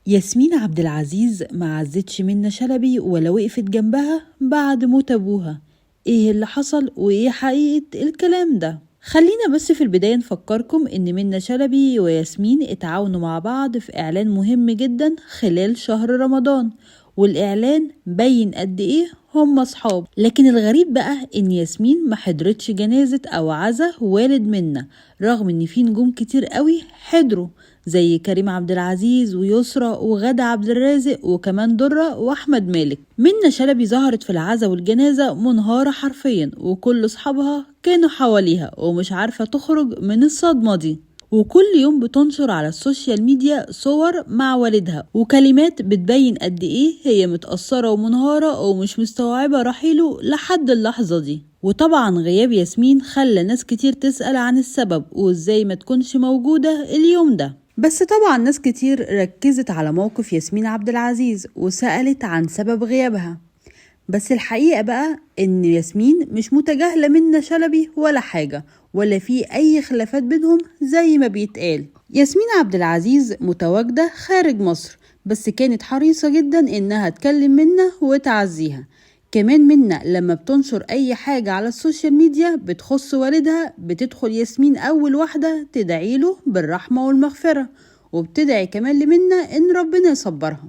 ياسمين عبد العزيز ما عزتش منة شلبي ولا وقفت جنبها بعد موت أبوها. إيه اللي حصل وإيه حقيقة الكلام ده؟ خلينا بس في البداية نفكركم إن منة شلبي وياسمين اتعاونوا مع بعض في إعلان مهم جدا خلال شهر رمضان، والإعلان بين قد إيه هم أصحاب. لكن الغريب بقى إن ياسمين ما حضرتش جنازة أو عزا والد منة، رغم إن في نجوم كتير قوي حضروا زي كريم عبد العزيز ويسرى وغادة عبد الرازق وكمان درة وأحمد مالك. منة شلبي ظهرت في العزا والجنازة منهارة حرفيا، وكل أصحابها كانوا حواليها ومش عارفة تخرج من الصدمة دي، وكل يوم بتنشر على ال social media صور مع والدها وكلمات بتبين قد ايه هي متأثرة ومنهارة ومش مستوعبة رحيله لحد اللحظة دي. وطبعا غياب ياسمين خلى ناس كتير تسأل عن السبب وازاي ما تكونش موجودة اليوم ده. بس طبعا ناس كتير ركزت على موقف ياسمين عبد العزيز وسألت عن سبب غيابها، بس الحقيقة بقى إن ياسمين مش متجاهلة منة شلبي ولا حاجة، ولا في أي خلافات بينهم زي ما بيتقال. ياسمين عبد العزيز متواجدة خارج مصر، بس كانت حريصة جدا إنها تكلم منة وتعزيها. كمان منة لما بتنشر أي حاجة على ال social media بتخص والدها بتدخل ياسمين أول واحدة تدعيله بالرحمة والمغفرة، وبتدعي كمان لمنة إن ربنا يصبرها.